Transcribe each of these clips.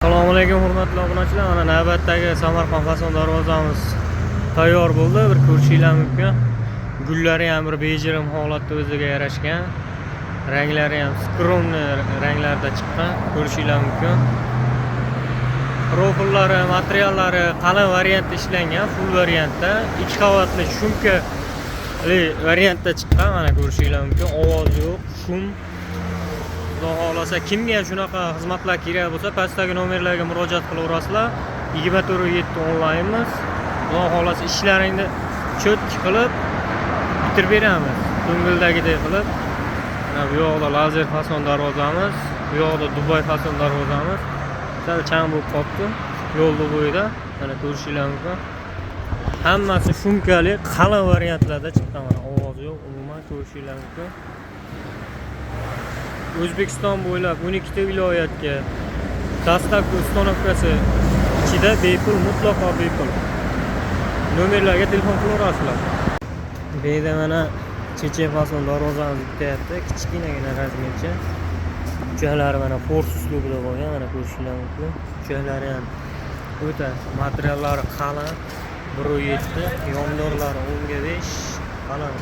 Assalomu alaykum, hurmatli obunachilar. Mana navbatdagi Samarqand fason darvozamiz tayyor bo'ldi. Bir ko'rishinglar mumkin. Gullari ham bir bejirim holatda o'ziga yarashgan. Ranglari ham скромный ranglarda chiqqan. Ko'rishinglar mumkin. Profillari, materiallari qalin variantda ishlangan, full variantda, ikki qavatli шумка li variantda chiqqan. Mana ko'rishinglar mumkin. Ovoz yo'q, шум. Xudo xohlasa, kimga shunaqa xizmatlar kerak bo'lsa, pastdagi nomerlarga murojaat qilaverasizlar. 24/7 onlaynmiz. Xudo xohlasa, ishlaringni чётко qilib bitirib beramiz. Ko'ngildagidek qilib. Mana bu yoqda lazer fason darvozamiz, bu yoqda Dubay fason darvozamiz. Sal chang bo'lib qolibdi yo'lni bo'yida. Mana ko'rishinglar mumkin. Hammasi шумка li, qalin variantlarda chiqqan. Mana ovozi yo'q, umuman ko'rishinglar mumkin. O'zbekiston bo'ylab 12 ta viloyatga доставка, установка si ichida bepul, mutlaqo bepul. Nomerlarga telefon qilaverasizlar. Bu yerda mana chechen fason darvozamiz bityapti, kichkinagina размер cha. Uchaklari mana fors uslubida bo'lgan, mana ko'rishinglar mumkin. Uchaklari ham o'ta materiallari qalin, 1,7, yondorlari 10 ga 5 qalin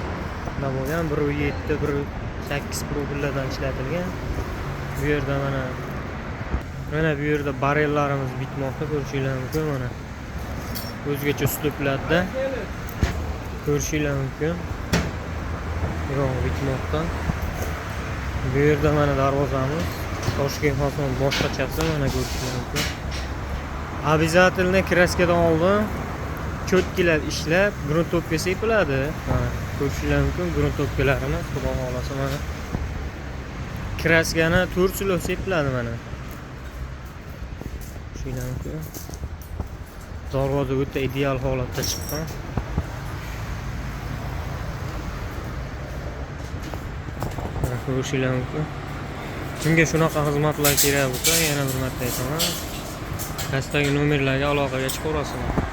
bo'lgan, 1,7, 1,8 profillardan ishlatilgan. Bu yerda mana bu yerda barellarimiz bitmoqda, ko'rishinglar mumkin. Mana o'zgacha uslublarda ko'rishinglar mumkin. Yo'q, bitmoqda. Bu yerda mana darvozamiz. Toshkent fason boshqachasi, mana ko'rishinglar mumkin. Обязательно краска dan oldin чётко lab ishlab, грунтовка sepiladi. Mana ko'rishinglar mumkin, грунтовка larimiz, xudo xohlasa, mana краска ni 4 слой sepiladi mana. Ko'rishinglar mumkin. Darvoza o'ta ideal holatda chiqqan. Mana ko'rishinglar mumkin. Kimga shunaqa xizmatlar kerak bo'lsa, yana bir marta aytaman. Pastdagi nomerlarga aloqaga chiqaverasizlar.